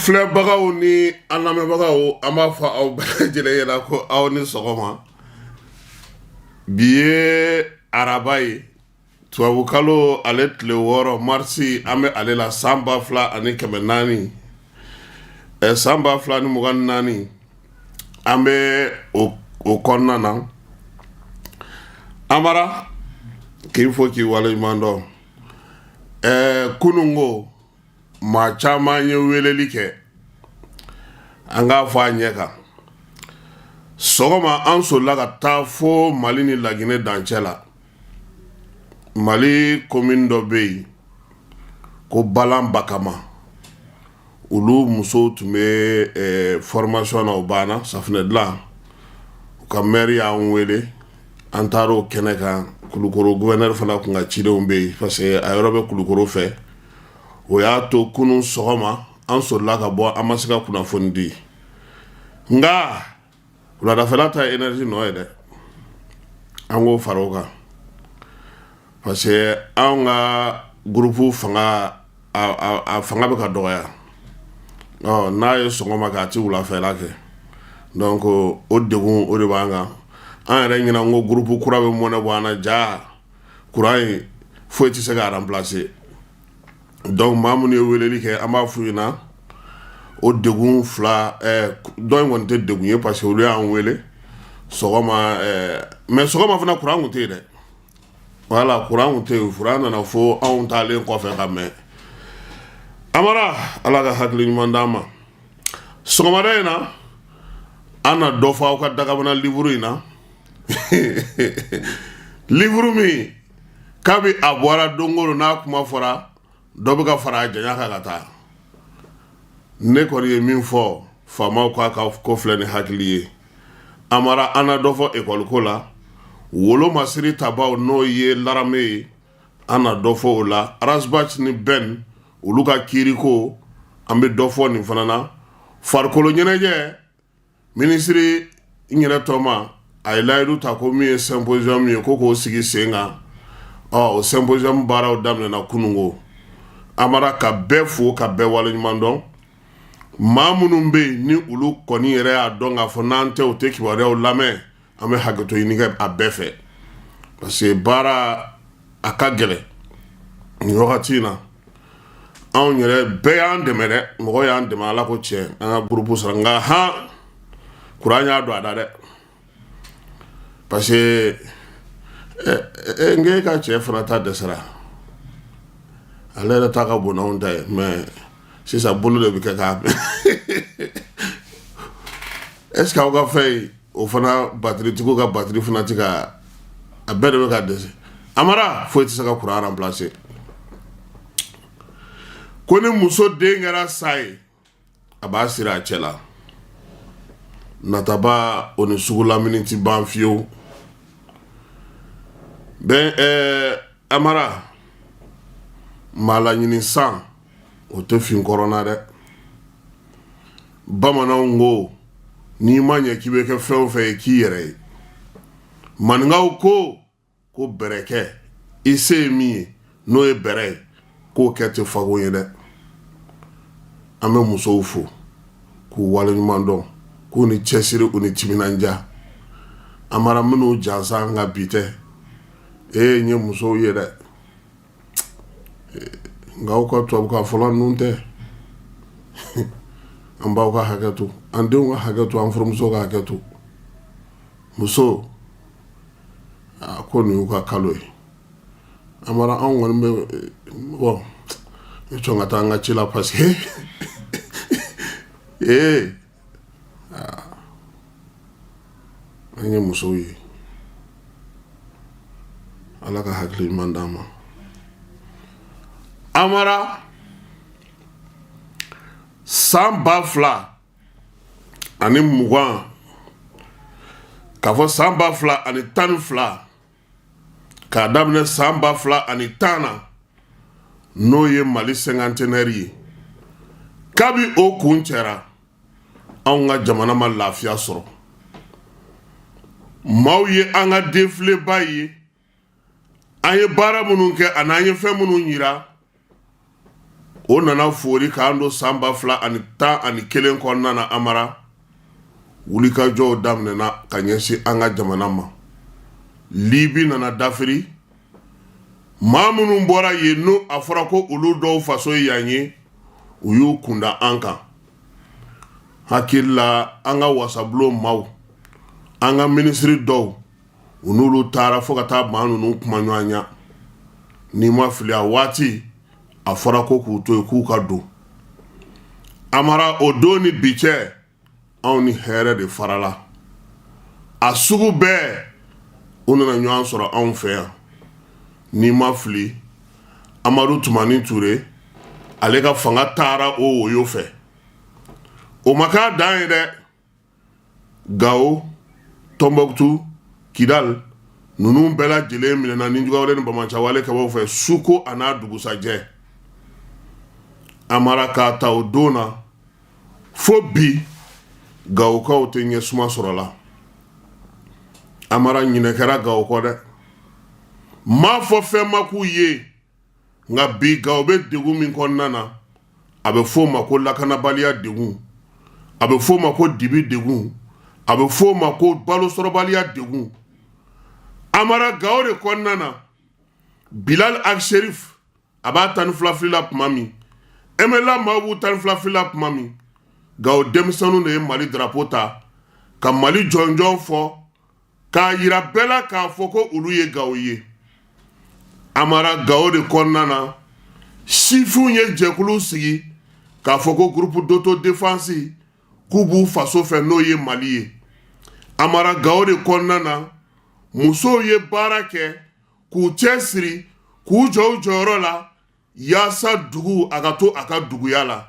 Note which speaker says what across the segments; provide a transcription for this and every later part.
Speaker 1: Filɛbagaw ni an lamɛnbagaw, an b'a fɔ aw bɛɛ lajɛlen ɲɛna ko aw ni sɔgɔma. Bi ye araba ye, tubabukalo ale tile 6, marisi, an bɛ ale la, san 2400, san 2024, an bɛ o kɔnɔna na. Amara, k'i fo k'i waleɲuman dɔn. Kunun ko maa caman ye weleli kɛ, an k'a fɔ a ɲɛ kan. Sɔgɔma an solila ka taa fo Mali ni Laginɛ dancɛ la. Mali commune dɔ bɛ yen ko Balan Bakama, olu musow tun bɛ formation na, o banna safunɛ dilan. U ka maire y'an wele, an taara o kɛnɛ kan. Kulukoro gouverneur fana tun ka cidenw bɛ yen, parce que a yɔrɔ bɛ Kulukoro fɛ. O y'a to kunun sɔgɔma an solila ka bɔ, an ma se ka kunnafoni di, nka wuladafɛla ta énergie nɔ ye dɛ, an k'o fara o kan, parce que anw ka groupe fanga, a fanga bɛ ka dɔgɔya. Ɔ n'a ye sɔgɔma kɛ, a ti wulafɛla kɛ. Donc o degun, o de b'an kan. An yɛrɛ ɲɛna ko groupe kura bɛ mɔnɛ bɔ an na, ja courant in foyi tɛ se k'a remplacer. Donc maa minnu ye weleli kɛ, an b'a f'u ɲɛna o degun fila dɔ in kɔni tɛ degun ye, parce que olu y'an wele sɔgɔma, mais sɔgɔma fana courant tun tɛ yen dɛ. Voilà, courant tun tɛ yen. Courant nana fo anw taalen kɔfɛ ka mɛn. Amara, Ala ka hakili ɲuman d'an ma. Sɔgɔmada in na, an na dɔ fɔ aw ka dagabana livre in na, livre min kabi a bɔra don o don n'a kuma fɔra, dɔ bɛ ka fara a janya kan ka taa. Ne kɔni ye min fɔ, faamaw k'a ka ko filɛ ni hakili ye. Amara, an na dɔ fɔ ekɔli ko la, wolomasiri tabaw, n'o ye l'armée ye, an na dɔ fɔ o la. Ras Bath ni Ben, olu ka kiiriko, an bɛ dɔ fɔ nin fana na. Farikolo ɲɛnajɛ minisiri n yɛrɛ tɔma, a ye layidu ta ko min ye symposium ye, ko k'o sigi sen kan. Ɔ o symposium baaraw daminɛna kununko. Amara, ka bɛɛ fo ka bɛɛ waleɲuman dɔn. Maa minnu bɛ yen ni olu kɔni yɛrɛ y'a dɔn k'a fɔ n'an tɛ, u tɛ kibaruyaw lamɛn, an bɛ hakɛto ɲini kɛ a bɛɛ fɛ, parce que baara a ka gɛlɛn nin wagati in na. Anw yɛrɛ bɛɛ y'an dɛmɛ dɛ, mɔgɔ y'an dɛmɛ, Ala ko tiɲɛ, an ka groupe sɔrɔ. Nka han, kuran y'a don a da dɛ, parce que n k'e ka cɛ fana ta dɛsɛra, ale yɛrɛ ta ka bon n'anw ta ye, mais sisan bolo de bɛ kɛ k'a est ce que aw ka fɛn in, o fana batiritigiw ka batiri fana tɛ ka, a bɛɛ de bɛ ka dɛsɛ. Amara, foyi tɛ se ka kuran remplacer. Ko ni muso den kɛra sa ye, a b'a siri a cɛ la. Nataba, o ni sugu lamini ti ban fiyewu. Bɛn Amara, maa laɲini san, o tɛ fin kɔrɔ na dɛ. Bamananw ko n'i ma ɲɛ k'i bɛ kɛ fɛn o fɛn ye, k'i yɛrɛ ye. Maninkaw ko ko bɛrɛkɛ, i se ye min ye, n'o ye bɛrɛ ye, k'o kɛ tɛ fago ye dɛ. An bɛ musow fo k'u waleɲuman dɔn, k'u ni cɛsiri, u ni timinandiya. Amara, minnu jansa an ka bi tɛ ee, n ye musow ye dɛ, nka aw ka tubabukan fɔlɔ ninnu tɛ. An b'aw ka hakɛ to, an denw ka hakɛ to, an furumusow ka hakɛ to. Muso a ko nin y'u ka kalo ye. Amara, anw kɔni bɛ bɔn n sɔn ka taa an ka ci la, parce que ee, an ye musow ye. Ala ka hakili ɲuman d'an ma. Amara, san 2020, k'a fɔ san 2012, k'a daminɛ san 2010 na, n'o ye Mali cinquantenaire ye, kabi o kun cɛra, anw ka jamana ma lafiya sɔrɔ. Maaw ye an ka défiléba ye, an ye baara minnu kɛ ani an ye fɛn minnu yira, O nana foori k'an don san 2011 kɔnɔna na. Amara, wulikajɔw daminɛna ka ɲɛsin an ka jamana ma. Libi nana dafiri. Maa minnu bɔra yen, n'o a fɔra ko olu dɔw faso ye yan ye, u y'u kunda an kan. Hakili la, an ka wasabulon maaw, an ka minisiri dɔw, u n'olu taara fo ka taa maa ninnu kuma ɲɔgɔnya. N'i ma fili, a waati a fɔra ko k'u to yen, k'u ka don. Amara, o don ni bi cɛ, anw ni hɛrɛ de farala. A sugu bɛɛ, u nana ɲɔgɔn sɔrɔ anw fɛ yan. N'i ma fili, Amadu Tumani Ture, ale ka fanga taara o woyo fɛ. O ma k'a dan ye dɛ. Gawo, Tɔnbɔkutu, Kidal, ninnu bɛɛ lajɛlen minɛna nijuguyawale ni banbaanciwale kɛbaaw fɛ suko a n'a dugusajɛ. Amara, k'a ta o don na fo bi, Gawokaw tɛ ɲɛ suma sɔrɔ la. Amara, ɲinɛ kɛra Gawo kɔ dɛ. M'a fɔ fɛn ma k'u ye, nka bi Gawo bɛ degun min kɔnɔna na, a bɛ f'o ma ko lakanabaliya degun, a bɛ f'o ma ko dibi degun, a bɛ f'o ma ko balosɔrɔbaliya degun. Amara, Gawo de kɔnɔna na, Bilal Ag Sherif a b'a 12 fili la tuma min, MNLA maaw b'u 12 fili la tuma min, Gawo denmisɛnninw de ye Mali drapeau ta ka Mali jɔnjɔn fɔ k'a yira bɛɛ la k'a fɔ ko olu ye Gawo ye. Amara, Gawo de kɔnɔna na, sifinw ye jɛkulu sigi k'a fɔ ko groupe d'autodéfense, k'u b'u faso fɛ, n'o ye Mali ye. Amara, Gawo de kɔnɔna na, musow ye baara kɛ k'u cɛ siri, k'u jɔ u jɔyɔrɔ la yaasa dugu a ka to a ka duguya la.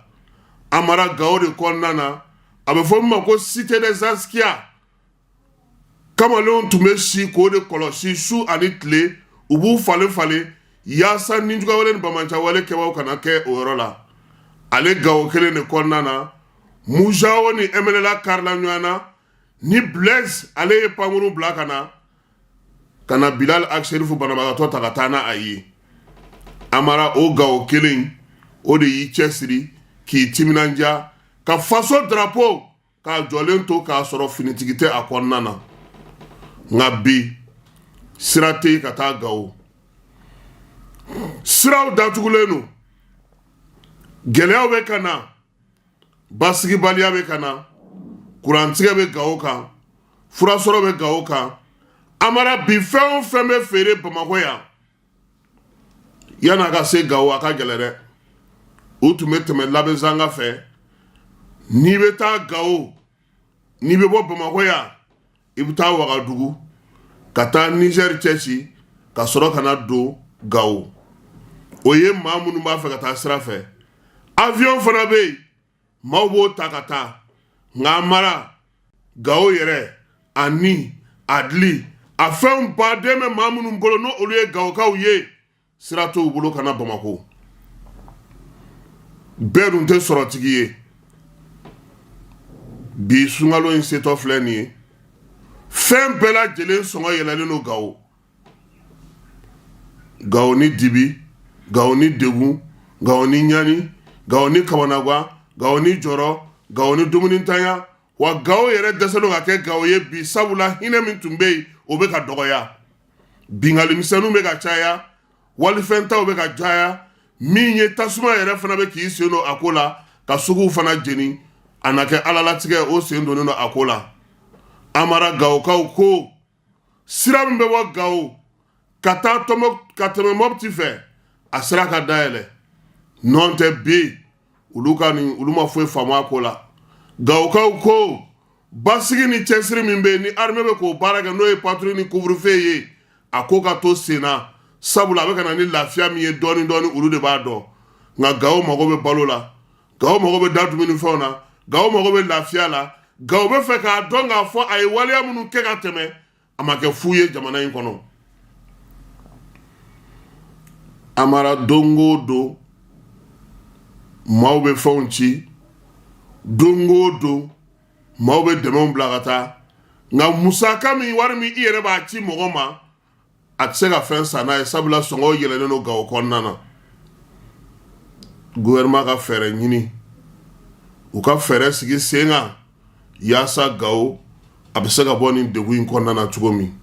Speaker 1: Amara, Gawo de kɔnɔna na, a bɛ fɔ min ma ko Cité des Askia, kamalenw tun bɛ si k'o de kɔlɔsi su ani tile. U b'u falen falen yaasa nijuguyawale ni banbaanciwale kɛbaaw kana kɛ o yɔrɔ la. Ale Gawo kelen de kɔnɔna na, MUJAO ni MNLA karila ɲɔgɔn na ni Blaise, ale ye pankurun bila ka na Bilal Ag Sherif banabagatɔ ta ka taa n'a a ye. Amara, o Gawo kelen o de y'i cɛsiri k'i timinandiya ka faso drapeau k'a jɔlen to k'a sɔrɔ finitigi tɛ a kɔnɔna na. Nka bi, sira tɛ yen ka taa Gawo. Siraw datugulen don, gɛlɛyaw bɛ ka na, basigibaliya bɛ ka na, kurantigɛ bɛ Gawo kan, furasɔrɔ bɛ Gawo kan. Amara, bi fɛn o fɛn bɛ feere Bamakɔ yan, yan'a ka se Gawo, a ka gɛlɛ dɛ. U tun bɛ tɛmɛ Labezanga fɛ. N'i bɛ taa Gawo, n'i bɛ bɔ Bamakɔ yan, i bɛ taa Wagadugu ka taa Nizɛri cɛci ka sɔrɔ ka na don Gawo. O ye maa minnu b'a fɛ ka taa sira fɛ. Avion fana bɛ yen, maaw b'o ta ka taa. Nka Amara, Gawo yɛrɛ ani a dili a fɛnw baden bɛ maa minnu bolo, n'o olu ye Gawokaw ye, sira t'u bolo ka na Bamakɔ. Bɛɛ dun tɛ sɔrɔtigi ye. Bi sunkalo in setɔ filɛ nin ye, fɛn bɛɛ lajɛlen sɔngɔ yɛlɛlen don Gawo. Gawo ni dibi, Gawo ni degun, Gawo ni ɲani, Gawo ni kamanagwan, Gawo ni jɔrɔ, Gawo ni dumunintanya. Wa Gawo yɛrɛ dɛsɛlen ka kɛ Gawo ye bi, sabula hinɛ min tun bɛ yen, o bɛ ka dɔgɔya. Binkanni misɛnninw bɛ ka caya, walifɛntaw bɛ ka caya. Min ye tasuma yɛrɛ fana bɛ k'i sen don a ko la ka suguw fana jeni. A na kɛ Ala latigɛ, o sen donnen don a ko la. Amara, Gawokaw ko sira min bɛ bɔ Gawo ka taa tɔmɔ ka tɛmɛ Mɔpti fɛ, a sira ka dayɛlɛ. Nɔn tɛ bi, olu ka nin, olu ma foyi faamu a ko la. Gawokaw ko basigi ni cɛsiri min bɛ yen, ni armée bɛ k'o baara kɛ, n'o ye patrouille ni couvre-feu ye, a ko ka to sen na, sabula a bɛ ka na ni lafiya min ye dɔɔni dɔɔni, olu de b'a dɔn. Nka Gawo mago bɛ balo la, Gawo mago bɛ da dumunifɛnw na, Gawo mago bɛ lafiya la. Gawo bɛ fɛ k'a dɔn k'a fɔ a ye waleya minnu kɛ ka tɛmɛ, a ma kɛ fu ye jamana in kɔnɔ. Amara, don o don maaw bɛ fɛnw ci, don o don maaw bɛ dɛmɛw bila ka taa, nka musaka min, wari min i yɛrɛ b'a ci mɔgɔ ma, a tɛ se ka fɛn san n'a ye, sabula sɔngɔ yɛlɛlen don Gawo kɔnɔna na. gouvernement ka fɛɛrɛ ɲini, u ka fɛɛrɛ sigi sen kan yaasa Gawo a bɛ se ka bɔ nin degun in kɔnɔna na cogo min.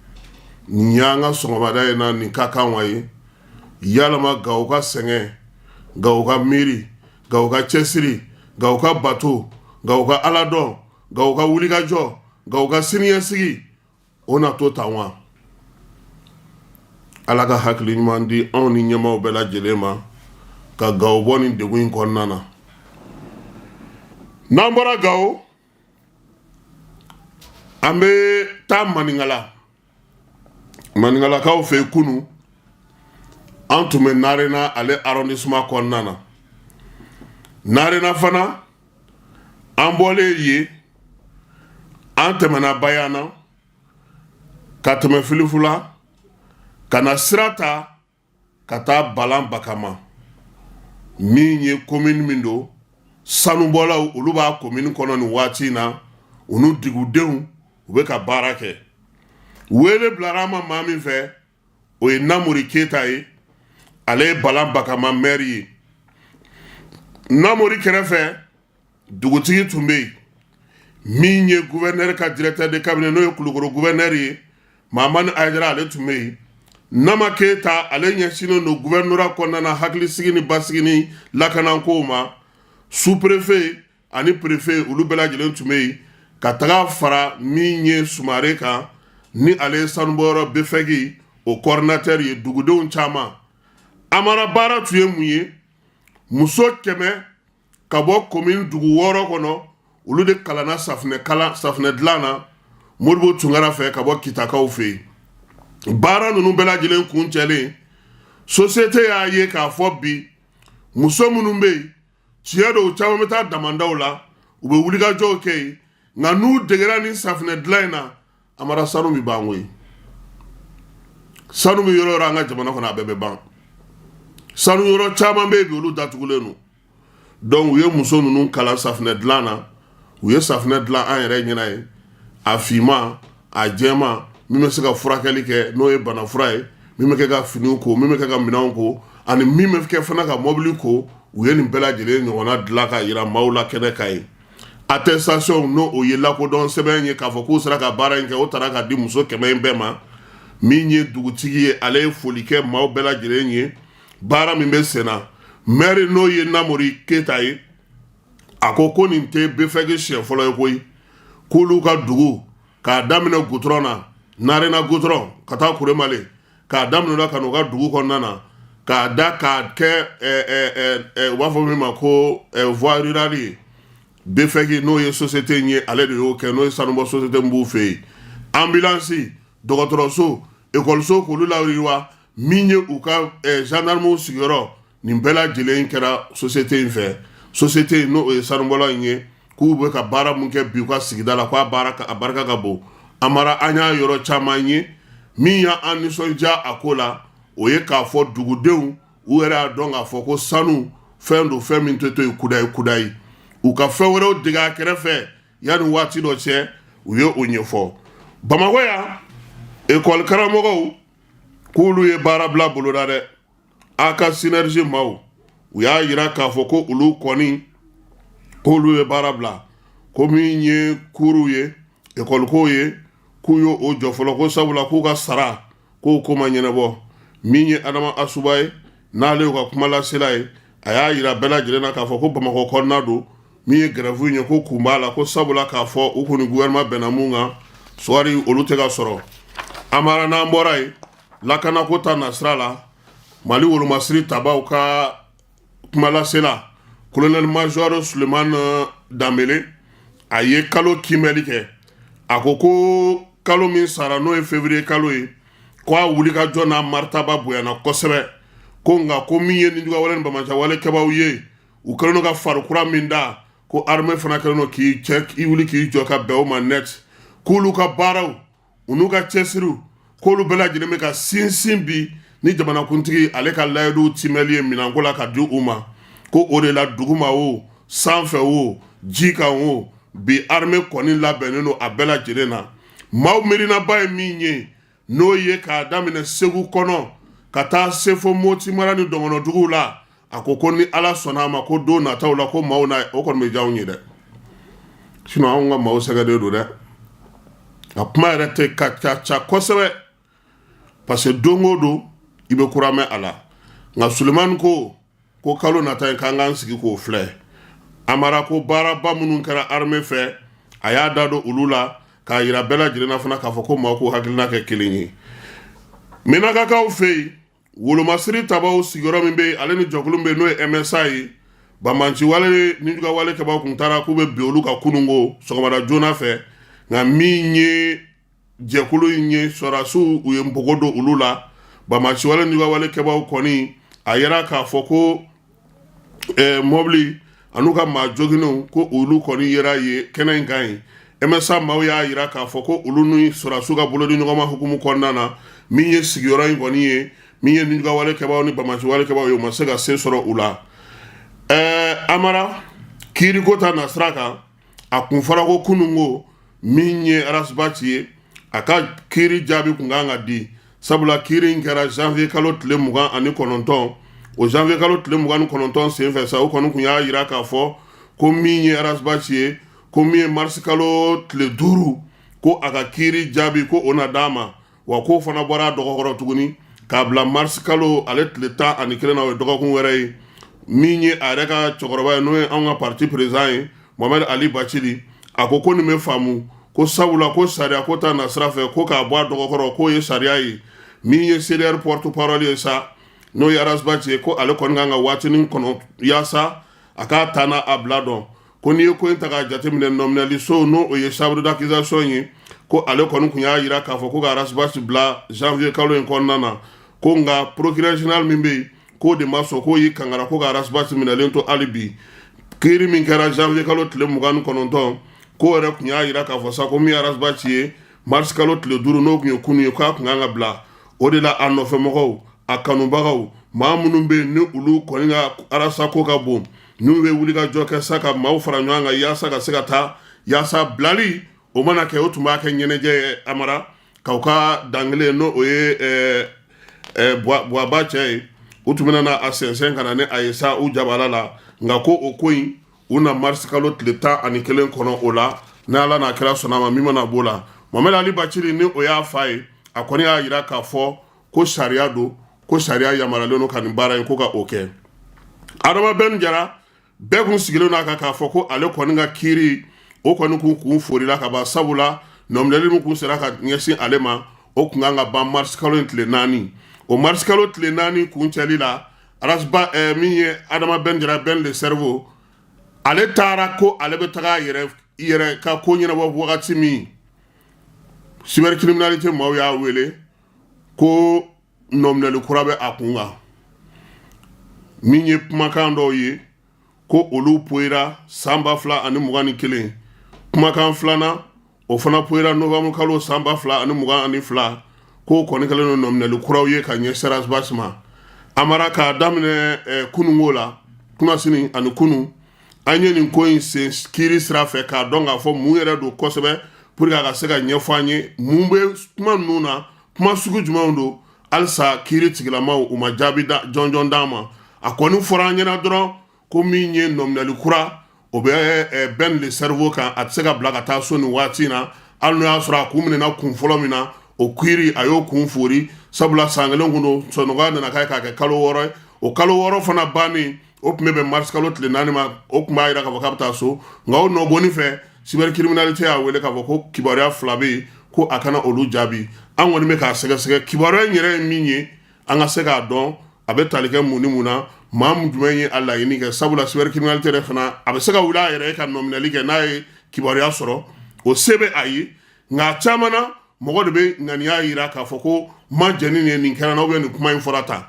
Speaker 1: Nin y'an ka sɔgɔmada in na nin ka kan wa ye yalama Gawo ka sɛgɛn, Gawo ka miiri, Gawo ka cɛsiri, Gawo ka bato, Gawo ka aladɔn, Gawo ka wulikajɔ, Gawo ka siniɲɛsigi, o na to tan wa? Ala ka hakili ɲuman di anw ni ɲɛmaaw bɛɛ lajɛlen ma ka Gawo bɔ nin degun in kɔnɔna na. N'an bɔra Gawo, an bɛ taa Maninkala. Maninkalakaw fɛ yen, kunun an tun bɛ Narena, ale arrondissement kɔnɔna na. Narena fana, an bɔlen yen, an tɛmɛna Bayana ka tɛmɛ Filifula ka na sira ta ka taa Balan Bakama, min ye commune min don, sanubɔlaw olu b'a commune kɔnɔ nin waati in na. U n'u dugudenw, u bɛ ka baara kɛ. Wele bilara an ma maa min fɛ, o ye Namori Keyita ye, ale ye Balan Bakama maire ye. Namori kɛrɛfɛ, dugutigi tun bɛ yen, min ye gouverneur ka directeur de cabinet, n'o ye Kulukoro gouverneur ye, Mahamani Ayidara, ale tun bɛ yen. Nama Keyita, ale ɲɛsinnen don gouvernorat kɔnɔna na hakilisigi ni basigi ni lakanankow ma. Sous-préfet ani préfet, olu bɛɛ lajɛlen tun bɛ yen, ka taga fara min ye Sumare kan, ni ale ye sanubɔyɔrɔ BFEG o coordinateur ye. Dugudenw caman. Amara, baara tun ye mun ye? Muso 100 ka bɔ commune dugu 6 kɔnɔ, olu de kalanna safunɛ kalan, safunɛ dilan na, Modibo Tunkara fɛ, ka bɔ Kitakaw fɛ yen. Baara ninnu bɛɛ lajɛlen kuncɛlen, société y'a ye k'a fɔ bi muso minnu bɛ yen, tiɲɛ don, u caman bɛ taa damandaw la, u bɛ wulikajɔw kɛ yen, nka n'u degera ni safunɛ dilan in na, Amara, sanu bɛ ban koyi. Sanu bɛ yɔrɔ yɔrɔ an ka jamana kɔnɔ, a bɛɛ bɛ ban. Sanu yɔrɔ caman bɛ yen bi, olu datugulen don. Donc u ye muso ninnu kalan safunɛ dilan na. U ye safunɛ dilan an yɛrɛ ɲɛna ye, a finman, a jɛman, min bɛ se ka furakɛli kɛ, n'o ye bana fura ye, min bɛ kɛ ka finiw ko, min bɛ kɛ ka minɛnw ko, ani min bɛ kɛ fana ka mɔbili ko. U ye nin bɛɛ lajɛlen ɲɔgɔnna dilan ka yira maaw la kɛnɛ kan ye. Attestation, n'o o ye lakodɔn sɛbɛn ye k'a fɔ k'u sera ka baara in kɛ, o taara ka di muso 100 in bɛɛ ma. Min ye dugutigi ye, ale ye foli kɛ maaw bɛɛ lajɛlen ye baara min bɛ sen na. Maire, n'o ye Namori Keyita ye, a ko ko nin tɛ BFEG siɲɛ fɔlɔ ye koyi, k'olu ka dugu, k'a daminɛ gutɔrɔn na, Narena gutɔrɔn, ka taa Kuremale, k'a daminɛ la ka n'u ka dugu kɔnɔna na, k'a da k'a kɛ u b'a fɔ min ma ko voie rurale ye, BFEG, n'o ye société in ye, ale de y'o kɛ, n'o ye sanubɔ société min b'u fɛ yen. Ambulance, dɔgɔtɔrɔso, ekɔliso, k'olu layiriwa, min ye u ka gendarmew sigiyɔrɔ, nin bɛɛ lajɛlen kɛra société in fɛ. Société in, n'o ye sanubɔla in ye, k'u bɛ ka baara mun kɛ bi u ka sigida la, k'a baara a barika ka bon. Amara, an y'a yɔrɔ caman ye. Min y'an nisɔndiya a ko la, o ye k'a fɔ dugudenw u yɛrɛ y'a dɔn k'a fɔ ko sanu fɛn don, fɛn min tɛ to yen kudayi kudayi. U ka fɛn wɛrɛw dege a kɛrɛfɛ yanni waati dɔ cɛ, u ye o ɲɛfɔ. Bamakɔ yan, ekɔli karamɔgɔw k'olu ye baarabila boloda dɛ. A ka synergie maaw, u y'a yira k'a fɔ ko olu kɔni, k'olu ye baara bila, ko min ye kuruw ye, ekɔliko ye, k'u y'o o jɔ fɔlɔ, ko sabula k'u ka sara k'o ko ma ɲɛnabɔ. Min ye Adama Asuba ye, n'ale y'u ka kumalasela ye, a y'a yira bɛɛ lajɛlen na k'a fɔ ko Bamakɔ kɔnɔna don, min ye grève in ye, ko kun b'a la, ko sabula k'a fɔ u kɔni gouvernement bɛnna mun kan, sɔri olu tɛ ka sɔrɔ. Amara, n'an bɔra yen, lakanako ta nasira la, Mali wolomasiri tabaw ka kumalasela, colonel major Sulemani Danbele, a ye kalo kiimɛli kɛ. A ko ko kalo min sara, n'o ye février kalo ye, ko a wulikajɔ n'a maritaba bonyana kosɛbɛ, ko nka ko min ye nijuguwale ni banbaanciwale kɛbaw ye, u kɛlen don ka fari kura min da, ko armée fana kɛlen don k'i cɛ i wuli k'i jɔ ka bɛn o ma net, k'olu ka baaraw, u n'u ka cɛsiriw, k'olu bɛɛ lajɛlen bɛ ka sinsin bi ni jamanakuntigi ale ka layiduw timɛli ye minɛnko la ka di u ma, ko o de la duguma o, sanfɛ o, ji kan o, bi armée kɔni labɛnnen don a bɛɛ lajɛlen na. Maaw miirinaba ye min ye, n'o ye k'a daminɛ Segu kɔnɔ ka taa se fo Moti mara ni dɔgɔnɔduguw la. A ko ko ni Ala sɔnna a ma, ko don nataw la, ko maaw na o kɔni bɛ diya anw ye dɛ, sinon anw ka maaw sɛgɛnnen don dɛ. A kuma yɛrɛ tɛ ka ca ca kosɛbɛ, parce que don o don i bɛ kura mɛn a la. Nka Sulemani ko ko kalo nata in, k'an k'an sigi k'o filɛ. Amara ko baaraba minnu kɛra armée fɛ, a y'a da don olu la k'a yira bɛɛ lajɛlen na fana k'a fɔ ko maaw k'u hakilina kɛ kelen ye. Menakakaw fɛ yen, wolomasiri tabaw sigiyɔrɔ min bɛ yen, ale ni jɛkulu min bɛ yen, n'o ye MSA ye, banbanci wale nijuguya wale kɛbaw kun taara k'u bɛ bin olu kan kununko sɔgɔmada joona fɛ. Nka min ye jɛkulu in ye, sɔrɔdasiw u ye npogo don olu la. Banbanci wale nijuguya wale kɛbaw kɔni, a yira k'a fɔ ko mɔbili an'u ka maa joginnenw, ko olu kɔni yera ye kɛnɛ in kan yen. MSA maaw y'a yira k'a fɔ ko olu ni sɔrɔdasiw ka bolodi ɲɔgɔnma hukumu kɔnɔna na, min ye sigiyɔrɔ in kɔni ye, min ye nijuguya wale kɛbaw ni banbanci wale kɛbaw ye, u ma se ka se sɔrɔ u la. Amara, kiiriko ta nasira kan, a kun fɔra ko kununko min ye Ras Bath ye, a ka kiiri jaabi kun kan ka di, sabula kiiri in kɛra janvier kalo tile 29. O janvier kalo tile 29 senfɛ sa, o kɔni kun y'a yira k'a fɔ ko min ye Ras Bath ye, ko min ye mars kalo tile 5, ko a ka kiiri jaabi ko o na d'a ma. Wa k'o fana bɔra a dɔgɔkɔrɔ tuguni k'a bila mars kalo ale tile 11 na, o ye dɔgɔkun wɛrɛ ye. Min ye a yɛrɛ ka cɛkɔrɔba ye, n'o ye anw ka parti président ye, Mohamed Ali Bacili, a ko ko nin bɛ faamu ko sabula ko sariya ko ta nasira fɛ, ko k'a bɔ a dɔgɔkɔrɔ, k'o ye sariya ye. Min ye CDR porte parole ye sa, n'o ye Ras Bath ye, ko ale kɔni kan ka waatinin kɔnɔ yaasa a k'a ta n'a a bila dɔn. Ko n'i ye ko in ta k'a jateminɛ, nɔminɛliso, n'o o ye chambre d'accusation ye, ko ale kɔni kun y'a yira k'a fɔ ko ka Ras Bath bila janvier kalo in kɔnɔna na. Ko nka procureur général min bɛ yen, k'o de ma sɔn, k'o y'i kangara ko ka Ras Bath minɛlen to hali bi. Kiiri min kɛra janvier kalo tile 29, k'o yɛrɛ kun y'a yira k'a fɔ sa ko min ye Ras Bath ye, mars kalo tile 5, n'o kun ye kunu ye, k'a kun kan ka bila. O de la a nɔfɛmɔgɔw, a kanubagaw, maa minnu bɛ yen ni olu kɔni ka arasa ko ka bon, n'u bɛ wuli ka jɔ kɛ sa ka maaw fara ɲɔgɔn kan yaasa ka se ka taa yaasa bilali o mana kɛ, o tun b'a kɛ ɲɛnajɛ ye. Amara, k'aw ka dankelen, n'o o ye Buwaba cɛ ye, u tun bɛna a sɛnsɛn ka na ni a ye sa u jabala la. Nka ko o ko in, u na mars kalo tile 11 kɔnɔ. O la, ni Ala n'a kira sɔnna a ma, min mana b'o la, Mohamed Ali Bacili, ni o y'a fa ye, a kɔni y'a yira k'a fɔ ko sariya don, ko sariya yamaruyalen don ka nin baara in ko ka o kɛ. Adama Ben Jara, bɛɛ kun sigilen n'a kan k'a fɔ ko ale kɔni ka kiiri o kɔni kun forila ka ban, sabula nɔminɛli min kun sera ka ɲɛsin ale ma, o kun kan ka ban mars kalo in tile 4. O mars kalo tile 4 kuncɛli la, Arasba min ye Adama Ben Jara, Ben le cerveau, ale taara ko ale bɛ taga a yɛrɛ ka ko ɲɛnabɔ. Wagati min cybercriminalité maaw y'a wele ko nɔminɛli kura bɛ a kun kan, min ye kumakan dɔw ye ko olu poyira san 2021, kumakan filanan o fana poyira novembre kalo san 2022, k'o kɔni kɛlen don nɔminɛli kuraw ye ka ɲɛsin Ras Bath ma. Amara, k'a daminɛ kununko la, kunasini ani kunu, an ye nin ko in sen kiiri sira fɛ k'a dɔn k'a fɔ mun yɛrɛ don kosɛbɛ, pour que a ka se ka ɲɛfɔ an ye mun bɛ kuma ninnu na, kuma sugu jumɛnw don. Halisa kiiri tigilamaw u ma jaabi jɔnjɔn d'an ma. A kɔni fɔra an ɲɛna dɔrɔn ko min ye nɔminɛli kura o bɛ Ben le cerveau kan, a tɛ se ka bila ka taa so nin waati in na, hali n'o y'a sɔrɔ a kun minɛna kun fɔlɔ min na, o kiiri a y'o kun fori, sabula san kelen kun don, sɔnɔgɔya nana k'a ye k'a kɛ kalo 6 ye. O kalo 6 fana bannen, o tun bɛ bɛn mars kalo tile 4 ma, o tun b'a jira k'a fɔ k'a bɛ taa so. Nka o nɔbɔni fɛ, cybercriminalité y'a wele k'a fɔ ko kibaruya fila bɛ yen, ko a kana olu jaabi. An kɔni bɛ k'a sɛgɛsɛgɛ, kibaruya in yɛrɛ ye min ye, an ka se k'a dɔn a bɛ tali kɛ mun ni mun na, maa mun jumɛn ye a laɲini kɛ, sabula cybercriminalité yɛrɛ fana a bɛ se ka wuli a yɛrɛ ye ka nɔminɛli kɛ n'a ye kibaruya sɔrɔ, o se bɛ a ye. Nka a caman na, mɔgɔ de bɛ ŋaniya yira k'a fɔ ko ma jɛni nin nin kɛra n na, ou bien nin kuma in fɔra tan,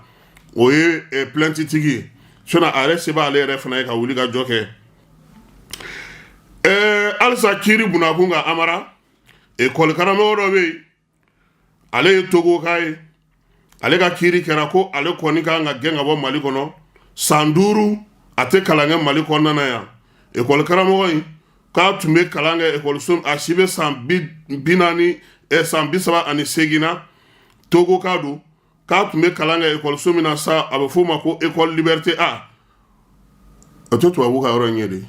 Speaker 1: o ye plainte tigi ye. Sinon a yɛrɛ se b'ale yɛrɛ fana ye ka wuli ka jɔ kɛ. Halisa kiiri bunakun kan, Amara, ekɔli karamɔgɔ dɔ bɛ yen, ale ye Togoka ye, ale ka kiiri kɛra ko ale kɔni kan ka gɛn ka bɔ Mali kɔnɔ san 5, a tɛ kalan kɛ Mali kɔnɔna na yan. Ekɔli karamɔgɔ in, k'a tun bɛ kalan kɛ ekɔliso, a si bɛ san 40, san 38 na, Togoka don, k'a tun bɛ kalan kɛ ekɔliso min na sa, a bɛ f'o ma ko École Liberté A. O tɛ tubabu ka yɔrɔ in ye de,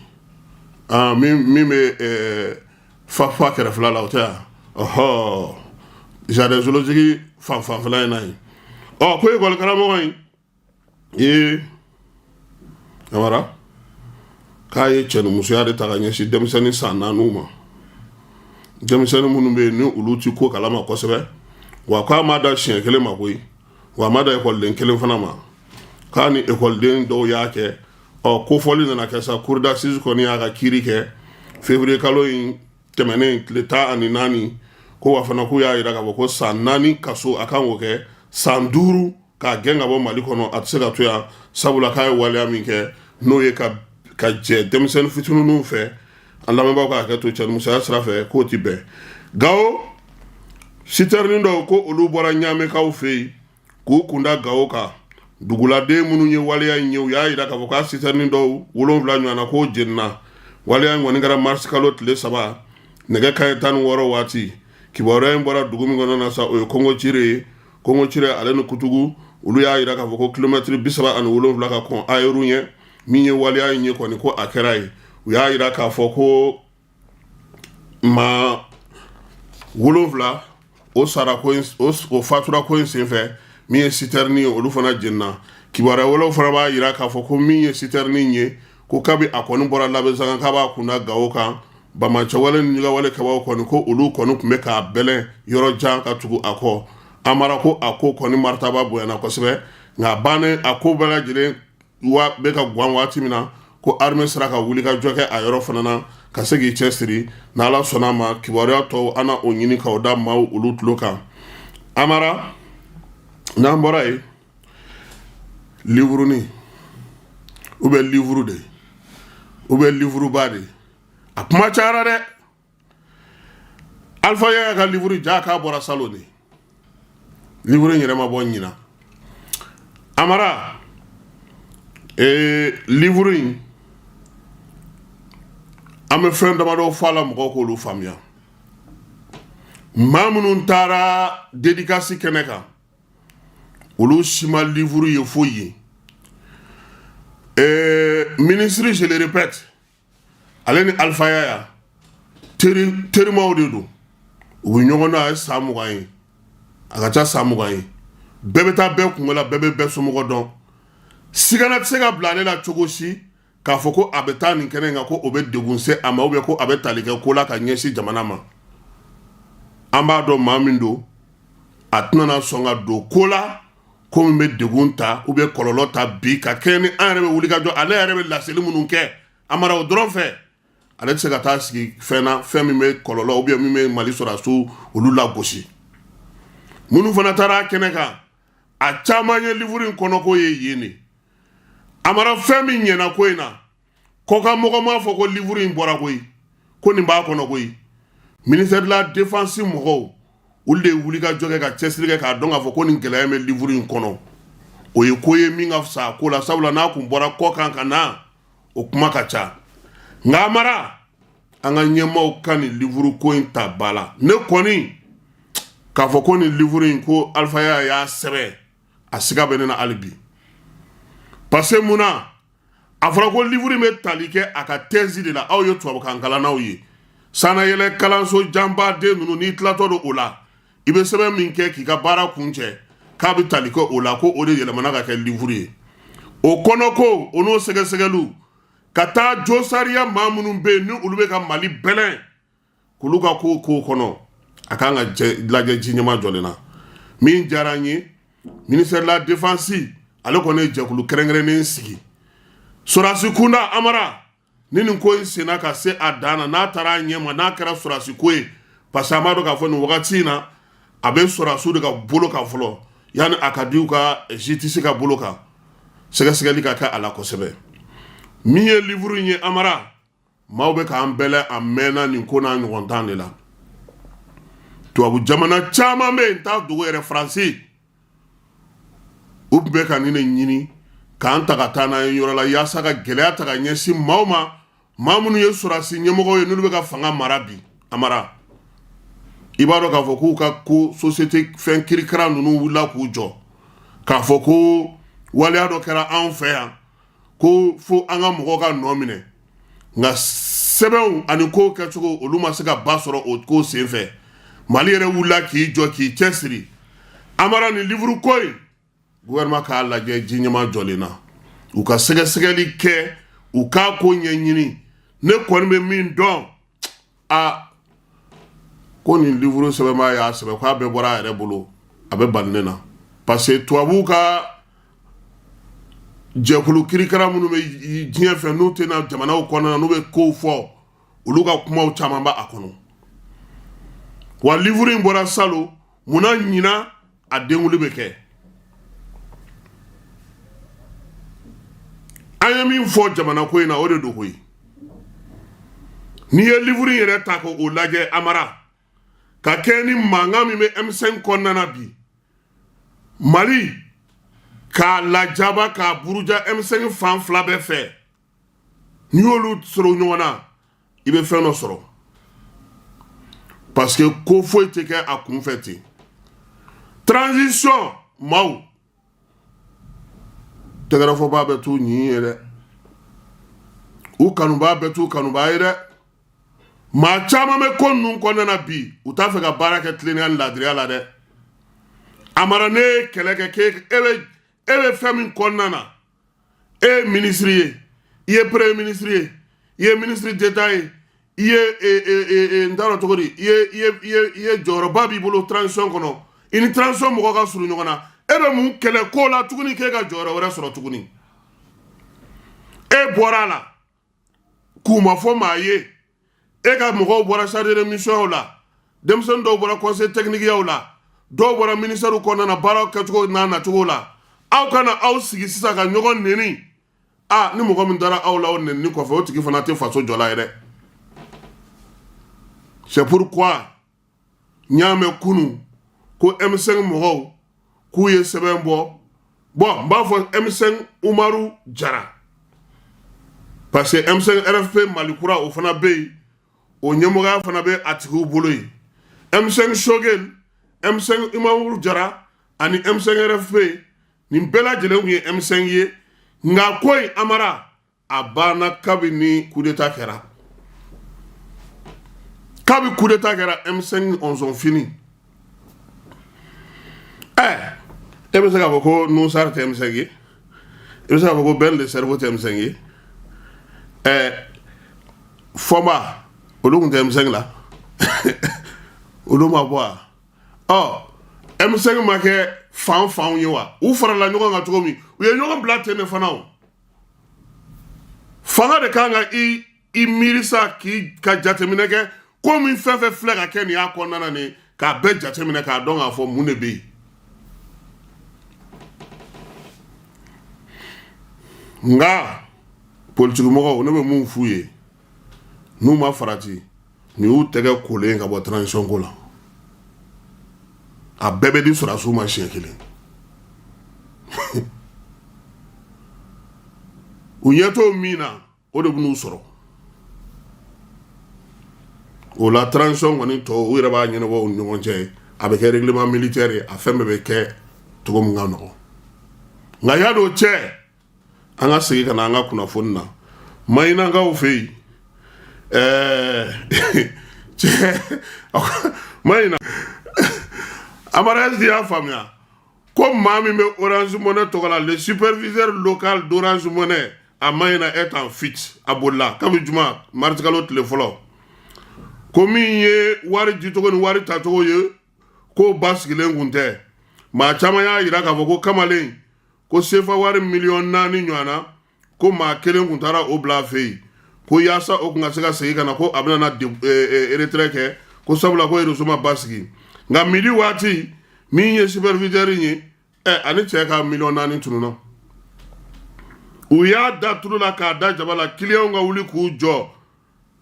Speaker 1: min bɛ fa fa kɛrɛfɛla la, o tɛ yan? Ɔhɔ, jardin zoologique fan fanfɛla in na yen. Ɔ, ko ekɔli karamɔgɔ in ee, Amara, k'a ye cɛnimusoya de ta ka ɲɛsin denmisɛnnin san 4 ma, denmisɛnnin minnu bɛ yen ni olu ti ko kalama kosɛbɛ. Wa k'a ma da siɲɛ kelen ma koyi, wa a ma da ekɔliden kelen fana ma, k'a ni ekɔliden dɔw y'a kɛ. Ɔ, kofɔli nana kɛ sa, cour d'assises kɔni y'a ka kiiri kɛ février kalo in tɛmɛnen tile 14. Ko wa fana k'u y'a jira k'a fɔ ko san 4 kaso a kan k'o kɛ, san 5 k'a gɛn ka bɔ Mali kɔnɔ, a tɛ se ka to yan, sabula k'a ye waleya min kɛ, n'o ye ka jɛ denmisɛnnin fitininw fɛ, an lamɛnbaaw ka hakɛ to, cɛnimusoya sira fɛ, k'o ti bɛn. Gawo, sitɛrinin dɔw ko olu bɔra Ɲamɛkaw fɛ yen k'u kunda Gawo kan. Duguladen minnu ye waleya in ye, u y'a jira k'a fɔ k'a sitɛrinin dɔw 7 ɲɔgɔn na k'o jenina. Waleya in kɔni kɛra marisi kalo tile 3, nɛgɛ kanɲɛ 16 waati. Kibaruya in bɔra dugu min kɔnɔ na sa, o ye Kɔngɔcire ye. Kɔngɔcire ale ni Kutugu, olu y'a jira k'a fɔ ko kilomɛtiri 37 ka kɔn Ayeru ɲɛ. Min ye waleya in ye kɔni, ko a kɛra yen. U y'a jira k'a fɔ ko maa 7 o sara ko o fatura ko in senfɛ. Min ye sitɛrinin ye, olu fana jenina. Kibaruya wɛrɛw fana b'a jira k'a fɔ ko min ye sitɛrinin ye, ko kabi a kɔni bɔra Labezanga k'a b'a kunda Gawo kan, bamacɛwale ni ɲugawale kɛbaaw kɔni, ko olu kɔni tun bɛ k'a bɛlɛn yɔrɔ jan ka tugu a kɔ. Amara, ko a ko kɔni maritaba bonyana kosɛbɛ, nka bannen a ko bɛɛ lajɛlen wa bɛ ka gan waati min na, ko armée sera ka wuli ka jɔ kɛ a yɔrɔ fana na ka se k'i cɛsiri. N'Ala sɔnna a ma, kibaruya tɔw, an na o ɲini k'o da maaw olu tulo kan. Amara, n'an bɔra yen, livurunin ou bien livre de ou bien livuruba de, a kuma cayara dɛ. Alpha Yaya ka livre ja k'a bɔra salon de, livre in yɛrɛ ma bɔ ɲina. Amara, livre in, an bɛ fɛn damadɔ fɔ a la, mɔgɔw k'olu faamuya. Maa minnu taara dédicace kɛnɛ kan, olu si ma livre ye foyi ye. Ministre, je le répète, ale ni Alpha Yaya terimaw de don. U bɛ ɲɔgɔn dɔn, a ye san 20 ye, a ka ca san 20 ye. Bɛɛ bɛ taa bɛɛ kungo la, bɛɛ bɛ bɛɛ somɔgɔ dɔn. Sigana tɛ se ka bila ale la cogo si k'a fɔ ko a bɛ taa nin kɛnɛ in kan, ko o bɛ degun se a ma, ou bien ko a bɛ tali kɛ ko la ka ɲɛsin jamana ma. An b'a dɔn maa min don, a tɛna sɔn ka don ko la ko min bɛ degun ta ou bien kɔlɔlɔ ta bi ka kɛɲɛ ni an yɛrɛ bɛ wuli ka jɔ, ale yɛrɛ bɛ laseli minnu kɛ. Amara, o dɔrɔn fɛ, ale tɛ se ka taa sigi fɛn na, fɛn min bɛ kɔlɔlɔ ou bien min bɛ Mali sɔrɔdasiw olu lagosi. Minnu fana taara kɛnɛ kan, a caman ye livre in kɔnɔko ye yen de. Amara, fɛn min ɲɛna ko in na, kɔkan mɔgɔ m'a fɔ ko livre in bɔra koyi, ko nin b'a kɔnɔ koyi. Ministère de la défense mɔgɔw, olu de ye wuli ka jɔ kɛ ka cɛsiri kɛ k'a dɔn k'a fɔ ko nin gɛlɛya bɛ livre in kɔnɔ. O ye ko ye min ka fisa a ko la, sabula n'a kun bɔra kɔ kan ka na, o kuma ka ca. Nka Amara, an ka ɲɛmaaw ka nin livre ko in ta ba la. Ne kɔni k'a fɔ ko nin livre in, ko Alpha Yaya y'a sɛbɛn, a siga bɛ ne na hali bi. Parce que mun na? A fɔra ko livre in bɛ tali kɛ a ka thèse de la. Aw ye tubabukan kalannaw ye, sannayɛlɛ kalanso janbaden ninnu, n'i tilatɔ don o la, i bɛ sɛbɛn min kɛ k'i ka baara kuncɛ, k'a bɛ tali kɛ o la, ko o de yɛlɛmana ka kɛ livre ye. O kɔnɔ ko o n'o sɛgɛsɛgɛliw ka taa josariya, maa minnu bɛ yen ni olu bɛ ka Mali bɛlɛn, k'olu ka ko k'o kɔnɔ, a kan ka lajɛ ji ɲɛma jɔlen na. Min diyara n ye, ministère de la défense, ale kɔni ye jɛkulu kɛrɛnkɛrɛnnen sigi sɔrɔdasi kunda. Amara, ni nin ko in senna ka se a dan na, n'a taara a ɲɛma, n'a kɛra sɔrɔdasi ko ye, parce que an b'a dɔn k'a fɔ nin wagati in na, a bɛ sɔrɔdasiw de ka bolo kan fɔlɔ yanni a ka di u ka justice ka bolo kan, sɛgɛsɛgɛli ka kɛ a la kosɛbɛ. Min ye livre in ye, Amara, maaw bɛ k'an bɛlɛ a mɛnna nin ko n'a ɲɔgɔn tan de la. Tubabu jamana caman bɛ yen, n t'a dogo yɛrɛ, Faransi, u tun bɛ ka nin de ɲini k'an ta ka taa n'an ye yɔrɔ la, yaasa ka gɛlɛya ta ka ɲɛsin maaw ma, maa minnu ye sɔrɔdasi ɲɛmɔgɔw ye, n'olu bɛ ka fanga mara bi. Amara, i b'a dɔn k'a fɔ k'u ka ko société fɛn kirikara ninnu wulila k'u jɔ k'a fɔ ko waleya dɔ kɛra anw fɛ yan. Ko fo an ka mɔgɔw ka nɔ minɛ, nka sɛbɛnw ani ko kɛcogo, olu ma se ka ba sɔrɔ o ko senfɛ. Mali yɛrɛ wulila k'i jɔ k'i cɛ siri. Amara, nin livre ko in, gouvernement k'a lajɛ ji ɲɛma jɔlen na, u ka sɛgɛsɛgɛli kɛ, u k'a ko ɲɛɲini. Ne kɔni bɛ min dɔn, a ko nin livre sɛbɛnbaa y'a sɛbɛn k'a bɛɛ bɔra a yɛrɛ bolo, a bɛ bali ne na, parce que tubabuw ka jɛkulu kirikara minnu bɛ diɲɛ fɛ, n'u tɛna jamanaw kɔnɔna na, n'u bɛ kow fɔ, olu ka kumaw caman b'a kɔnɔ. Wa livre in bɔra salon, munna ɲinan a denwuli bɛ kɛ? An ye min fɔ jamana ko in na, o de don koyi. N'i ye livre in yɛrɛ ta k'o lajɛ, Amara, ka kɛ ni mankan min bɛ M5 kɔnɔna na bi, Mali k'a lajaba k'a buruja M5 fan fila bɛɛ fɛ, n'i y'olu sɔrɔ ɲɔgɔn na, i bɛ fɛn dɔ sɔrɔ, parce que ko foyi tɛ kɛ a kunfɛ ten. Transition maaw tɛgɛrɛfɔbaa bɛ t'u ɲin ye dɛ, u kanubaa bɛ t'u kanubaa ye dɛ. Maa caman bɛ ko ninnu kɔnɔna na bi, u t'a fɛ ka baara kɛ tilennenya ni laadiriya la dɛ. Amara, ne ye kɛlɛ kɛ k'e e bɛ fɛn min kɔnɔna na, e ye minisiri ye, i ye premier ministre ye, i ye ministre d'état ye, i ye, n t'a dɔn cogo di, i ye jɔyɔrɔba b'i bolo transition kɔnɔ, i ni transition mɔgɔ ka surun ɲɔgɔn na, e bɛ mun kɛlɛ ko la tuguni k'e ka jɔyɔrɔ wɛrɛ sɔrɔ tuguni? E bɔra a la k'u ma fɔ maa ye, e ka mɔgɔw bɔra chargé de mission la, denmisɛnnin dɔw bɔra conseil technique la, dɔw bɔra ministère kɔnɔna na, baaraw kɛcogo n'a nacogo la. Aw kana aw sigi sisan ka ɲɔgɔn neni. A ni mɔgɔ min dara aw la o nenni kɔfɛ, o tigi fana tɛ faso jɔla ye dɛ. C'est pourquoi n y'a mɛn kunun ko M5 mɔgɔw k'u ye sɛbɛn bɔ. Bon, n b'a fɔ M5 Umaru Jara, parce que M5 RFP Mali kura, o fana bɛ yen, o ɲɛmɔgɔya fana bɛ a tigiw bolo yen. M5 Choguel, M5 Umaru Jara ani M5 RFP, nin bɛɛ lajɛlen tun ye M5 ye. Nka ko in, Amara, a banna kabini coup d'état kɛra. Kabi coup d'état kɛra, M5 on fini. Ɛ, e bɛ se k'a fɔ ko Nusar tɛ M5 ye, i bɛ se k'a fɔ ko Ben le cerveau tɛ M5 ye. Ɛ, Fɔnba, olu tun tɛ M5 la, olu ma bɔ wa? Ɔ, M5 ma kɛ fan fanw ye wa? U farala ɲɔgɔn kan cogo min, u ye ɲɔgɔn bila ten de fana. O fanga de kan ka i miiri sa, k'i ka jateminɛ kɛ ko min fɛn fɛn filɛ ka kɛ nin y'a kɔnɔna na nin, k'a bɛɛ jateminɛ k'a dɔn k'a fɔ mun de bɛ yen. Nka politikimɔgɔw, ne bɛ mun f'u ye? N'u ma farati, nin y'u tɛgɛ kolen ka bɔ transition ko la, a bɛɛ bɛ di sɔrɔdasiw ma siɲɛ kelen. U ɲɛ t'o min na, o de bɛn'u sɔrɔ o la. Transition kɔni tɔ, u yɛrɛ b'a ɲɛnabɔ u ni ɲɔgɔn cɛ, a bɛ kɛ règlement militaire ye, a fɛn bɛɛ bɛ kɛ cogo min ka nɔgɔn. Nka yan'o cɛ, an ka segin ka na an ka kunnafoni na. Mahinakaw fɛ yen, cɛ Mahina, Amara y'a faamuya ko maa min bɛ Orange Money tɔgɔ la, le superviseur local d'Orange Money à Mahina est en fuite. A bolila kabi juma, marisikalo tile fɔlɔ. Ko min ye wari dicogo ni wari tacogo ye, k'o basigilen kun tɛ. Maa caman y'a jira k'a fɔ ko kamalen ko sefa wari miliyɔn 4 ɲɔgɔn na, ko maa kelen kun taara o bila a fɛ yen, ko yaasa o kun ka se ka segin ka na, ko a bɛna na retrait kɛ, ko sabula ko réseau ma basigi. Nka midi waati, min ye superviseur ye, ɛ, ani cɛ ka miliyɔn 4 tununna. U y'a da tulu la k'a da jaba la, kiliyanw ka wuli k'u jɔ,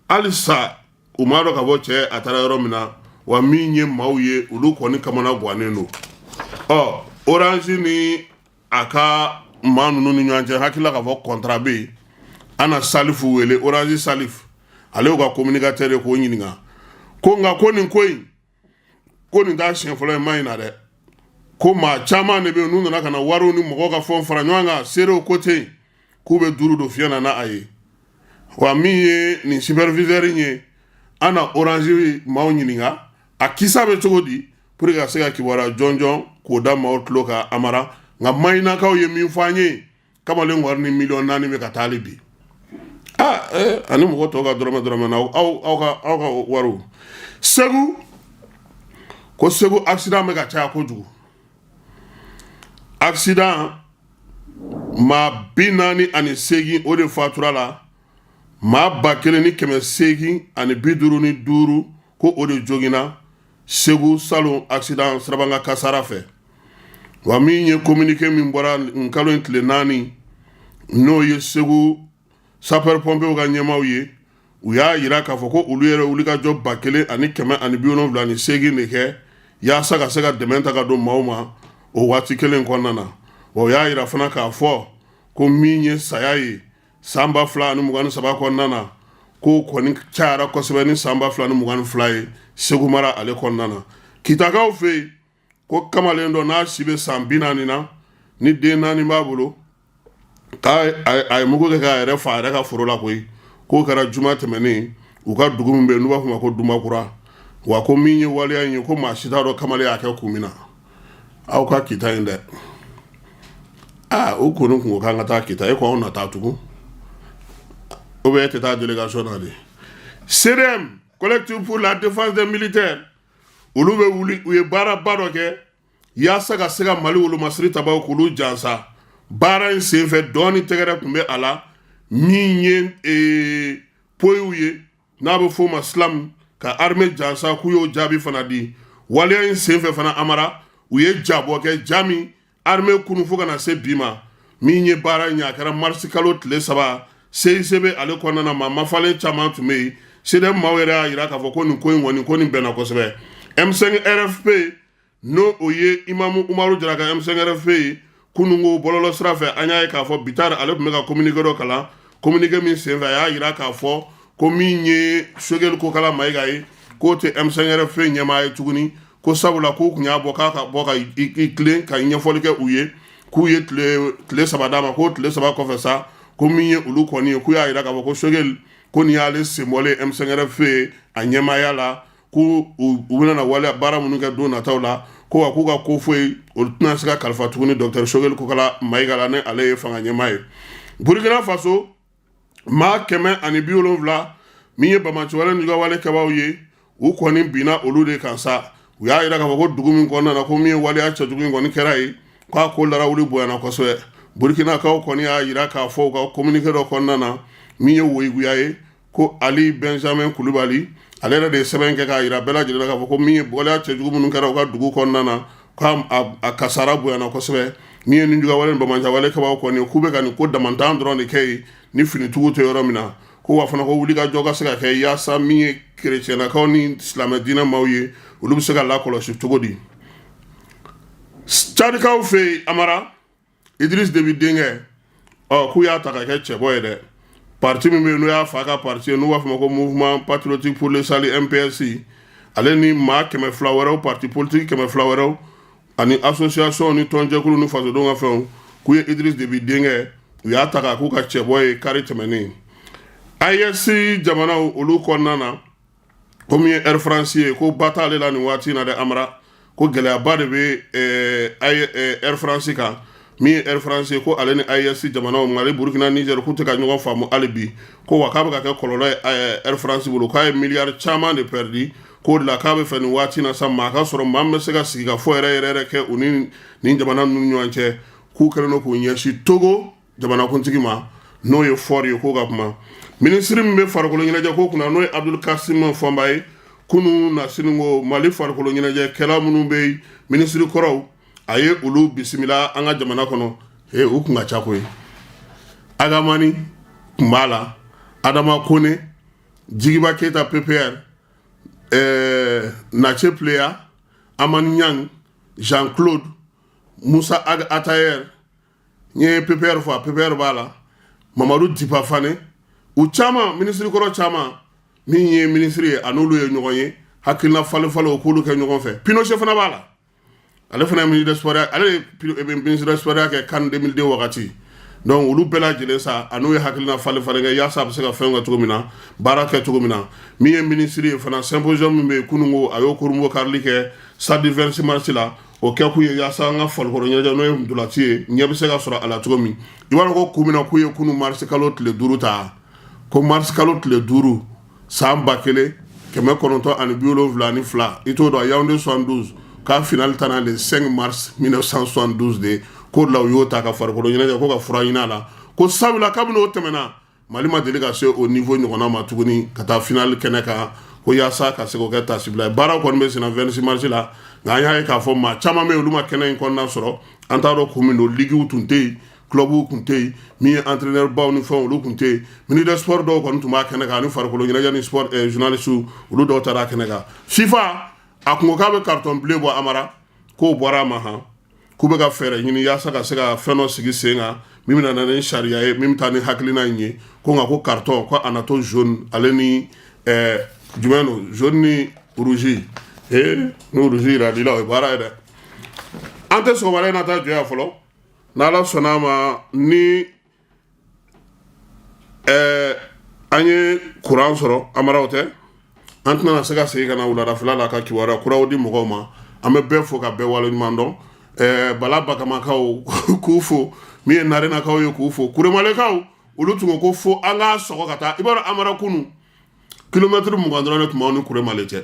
Speaker 1: halisa u m'a dɔn ka bɔ cɛ a taara yɔrɔ min na. Wa min ye maaw ye, olu kɔni kamana gannen don. Ɔ, Orange ni a ka maa ninnu ni ɲɔgɔn cɛ, hakilila k'a fɔ contrat bɛ yen. An na Salifu wele, Orange Salif, ale y'u ka communicateur ye, k'o ɲininka ko nka ko nin ko in, ko nin t'a siɲɛ fɔlɔ ye Mahina dɛ, ko maa caman de bɛ yen n'u nana ka na wariw ni mɔgɔw ka fɛnw fara ɲɔgɔn kan, seerew ko ten. k'u bɛ duuru don fiɲɛ na n'a ye. Wa min ye nin superviseur in ye, an na Orange maaw ɲininka a kisa bɛ cogo di pour que ka se ka kibaruya jɔnjɔn k'o da maaw tulo kan, Amara. Nka Mahinakaw ye min fɔ an ye, kamalen wari ni miliyɔn 4 bɛ ka taa hali bi. Aa, ani mɔgɔ tɔw ka dɔrɔmɛ dɔrɔmɛ na, aw ka wariw. Segu, ko Segu accident bɛ ka caya kojugu. Accident, maa 48, o de fatura la. Maa 1855, ko o de joginna Segu salon accident sirabanga kasara fɛ. Wa min ye communiqué min bɔra nin kalo in tile 4, n'o ye Segu sapeur pompiers ka ɲɛmaaw ye, u y'a yira k'a fɔ ko olu yɛrɛ wulikajɔ 1178 de kɛ yaasa ka se ka dɛmɛ ta ka don maaw ma o waati kelen kɔnɔna na. Wa u y'a yira fana k'a fɔ ko min ye saya ye san 2023 kɔnɔna na, ko kɔni cayara kosɛbɛ ni san 2022 ye Segu mara ale kɔnɔna na. Kitakaw fɛ yen, ko kamalen dɔ n'a si bɛ san 40 na, ni den naani b'a bolo, k'a a ye mugu kɛ k'a yɛrɛ fa a yɛrɛ ka foro la koyi. K'o kɛra juma tɛmɛnen, u ka dugu min bɛ yen n'u b'a fɔ ma ko Dumakura. Wa ko min ye waleya in ye, ko maa si t'a dɔn kamalen y'a kɛ kun min na. Aw ka Kita in dɛ, aa, o kɔni kun ko k'an ka taa Kita. E ko anw na taa tugun, ou bien e tɛ taa délégation na de? CDM, Collectif pour la défense des militaires, olu bɛ wuli, u ye baaraba dɔ kɛ yaasa ka se ka Mali wolomasiri tabaw k'olu jansa. Baara in senfɛ, dɔɔni tɛgɛrɛ tun bɛ a la. Min ye poyiw ye, n'a bɛ f'o ma slam, ka armée jansa, k'u y'o jaabi fana di. Waleya in senfɛ fana, Amara, u ye jabɔ kɛ, ja min armée kunu fo ka na se bi ma. Min ye baara in ye, a kɛra marisi kalo tile 3 CICB ale kɔnɔna na. Maa mafalen caman tun bɛ yen. CDM maaw yɛrɛ y'a jira k'a fɔ ko nin ko in kɔni, ko nin bɛnna kosɛbɛ. M5 RFP, n'o o ye Imamu Umaru Jara ka M5 RFP ye, kununko bɔlɔlɔ sira fɛ, an y'a ye k'a fɔ Bitari ale tun bɛ ka communiqué dɔ kalan. Communiqué min senfɛ, a y'a jira k'a fɔ ko min ye Choguel Kokala Mayiga ye, k'o tɛ M5 RFP ɲɛmaa ye tuguni, ko sabula k'u tun y'a bɔ k'a ka bɔ ka i tilen ka ɲɛfɔli kɛ u ye, k'u ye tile 3 d'a ma, k'o tile 3 kɔfɛ sa, ko min ye olu kɔni ye, k'u y'a jira k'a fɔ ko Choguel ko nin y'ale senbɔlen M5 RFP a ɲɛmaaya la, ko u bɛna waleya baara minnu kɛ don nataw la, ko wa k'u ka ko foyi olu tɛna se ka kalifa tuguni docteur Choguel Kokala Mayiga la, ni ale ye fanga ɲɛmaa ye. Burkina Faso, maa 170 min ye bamaciwale ni wale kɛbaaw ye, u kɔni binna olu de kan sa. U y'a jira k'a fɔ ko dugu min kɔnɔna na, ko min ye waleya cɛjugu in kɔni kɛra yen, k'a ko larawuli bonyana kosɛbɛ. Burkinakaw kɔni y'a jira k'a fɔ u ka communiqué dɔ kɔnɔna na, min ye woyiguya ye, ko Ali Benjamin Kulubali ale yɛrɛ de ye sɛbɛn kɛ k'a jira bɛɛ lajɛlen na k'a fɔ ko min ye waleya cɛjugu minnu kɛra u ka dugu kɔnɔna na, k'a a kasara bonyana kosɛbɛ. Min ye nijuguwale ni bamaciwale kɛbaaw kɔni, k'u bɛ ka nin ko damantan dɔrɔn de kɛ yen ni finitigiw tɛ yɔrɔ min na. Ko wa fana ko wulikajɔ ka se ka kɛ yaasa min ye kerecɛnakaw ni silamɛ diinɛ maaw ye, olu bɛ se ka lakɔlɔsi cogo di. Cadikaw fɛ yen, Amara, Idriss Déby denkɛ, ɔ, k'u y'a ta ka kɛ cɛbɔ ye dɛ. Parti min bɛ yen, n'o y'a fa ka parti ye, n'u b'a fɔ ma ko Mouvement patriotique pour le salut, MPS, ale ni maa 200 wɛrɛw, parti politique 200 wɛrɛw ani association ni tɔnjɛkulu ni fasodenw ka fɛnw, k'u ye Idriss Déby denkɛ, u y'a ta k'a k'u ka cɛbɔ ye kari tɛmɛnen. AES jamanaw olu kɔnɔna na, ko min ye Air France ye, ko ba t'ale la nin waati in na dɛ, Amara. Ko gɛlɛyaba de bɛ Air France kan. Min ye Air France ye, ko ale ni AES jamanaw, Mali, Burukina, Niger, k'u tɛ ka ɲɔgɔn faamu hali bi. Ko wa k'a bɛ ka kɛ kɔlɔlɔ ye Air France bolo, k'a ye miliyari caman de perdu. K'o de la k'a bɛ fɛ nin waati in na sa, maa ka sɔrɔ, maa min bɛ se ka sigi ka fɔ yɛrɛ yɛrɛ yɛrɛ kɛ u ni nin jamana ninnu ni ɲɔgɔn cɛ. K'u kɛlen don k'u ɲɛsin Togo jamanakuntigi ma, n'o ye Faure ye, k'o ka kuma. Minisiri min bɛ farikolo ɲɛnajɛ ko kunna, n'o ye Abdul Kasim Fɔnba ye, kunun na sini ko Mali farikolo ɲɛnajɛkɛla minnu bɛ yen, minisiri kɔrɔw, a ye olu bisimila an ka jamana kɔnɔ. Ee, u kun ka ca koyi. Agamani kun b'a la, Adama Kone, Jigiba Keyita, PPR, Nace Pleya, Amani Ɲang, Jean Claude Musa Ag Atayer, n ye PPR fɔ, a PPR b'a la, Mamadu Dipa Fane, u caman, minisiri kɔrɔ caman. Min ye minisiri ye, a n'olu ye ɲɔgɔn ye, hakilina falen falen o k'olu kɛ ɲɔgɔn fɛ. Pinochet fana b'a la, ale fana ye ministre des sports, ale ye ministre des sports kɛ CAN 2002 wagati. Donc olu bɛɛ lajɛlen sa, a n'u ye hakilina falen falen kɛ yaasa a bɛ se ka fɛn kɛ cogo min na, baara kɛ cogo min na. Min ye minisiri ye fana, symposium min bɛ yen kunun ko a y'o kurunbon karili kɛ stade 26 mars la. O kɛkun ye yaasa an ka farikolo ɲɛnajɛ, n'o ye ntolaci ye, ɲɛ bɛ se ka sɔrɔ a la cogo min. I b'a dɔn ko kun min na k'u ye kunun mars kalo tile 5 ta, ko mars kalo tile 5 san 1972, i t'o dɔn, Yaoundé 72 k'a finale tanna le 5 mars 1972 de ko la, u y'o ta ka farikolo ɲɛnajɛ ko ka fura ɲini a la, ko sabula kabini o tɛmɛna, Mali ma deli ka se o niveau ɲɔgɔnna ma tuguni ka taa finale kɛnɛ kan, ko yaasa ka se k'o kɛ tasibila ye. Baaraw kɔni bɛ senna 26 mars la, nka an y'a ye k'a fɔ maa caman bɛ yen, olu ma kɛnɛ in kɔnɔna sɔrɔ. An t'a dɔn kun min don. Liguew tun tɛ yen, clubw tun tɛ yen, min ye entraîneur baw ni fɛnw, olu tun tɛ yen. Ministre des sports dɔw kɔni tun b'a kɛnɛ kan, ani farikolo ɲɛnajɛ ni sport journaliste, olu dɔw taara a kɛnɛ kan. FIFA a kun ko k'a bɛ carton bleu bɔ Amara, k'o bɔra a ma han, k'u bɛ ka fɛɛrɛ ɲini yaasa ka se ka fɛn dɔ sigi sen kan min bɛna na ni sariya ye, min bɛ taa ni hakilina in ye, ko nka ko carton ko a na to jaune ale ni jumɛn don, jaune ni rouge. Ee, ni rouge yira la, o ye baara ye dɛ. An tɛ sɔgɔmada in na taa jɔ yan fɔlɔ. N'Ala sɔnna a ma, ni an ye kuran sɔrɔ, Amaraw tɛ, an tɛna se ka segin ka na wuladafɛla la ka kibaruya kuraw di mɔgɔw ma. An bɛ bɛɛ fo ka bɛɛ waleɲuman dɔn. Bala Bakamakaw k'u fo, min ye Narenakaw ye k'u fo, Kuremalekaw olu tun ko fo an k'a sɔgɔ ka taa. I b'a dɔn Amara, kunu kilomɛtiri 20 dɔrɔn de tun b'aw ni Kuremale cɛ.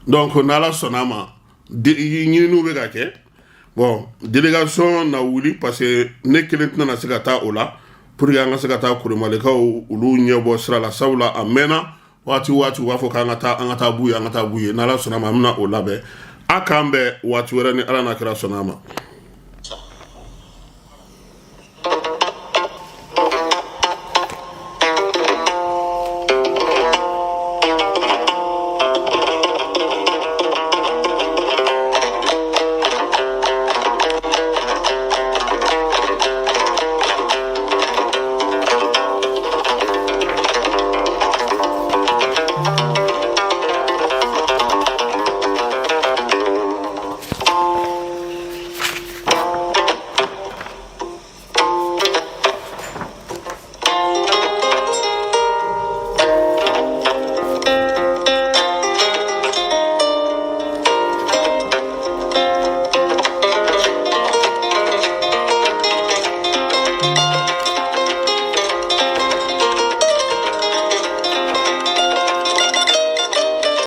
Speaker 1: Donc n'Ala sɔnna a ma, ɲininiw bɛ ka kɛ. Bon, délégation na wuli, parce que ne kelen tɛna se ka taa o la pour que an ka se ka taa Kuremalekaw olu ɲɛbɔ sira la, sabula a mɛnna waati waati u b'a fɔ k'an ka taa, an ka taa b'u ye, an ka taa b'u ye. N'Ala sɔnna a ma, an bɛna o labɛn. A k'an bɛn waati wɛrɛ ni Ala n'a kɛra sɔnna a ma.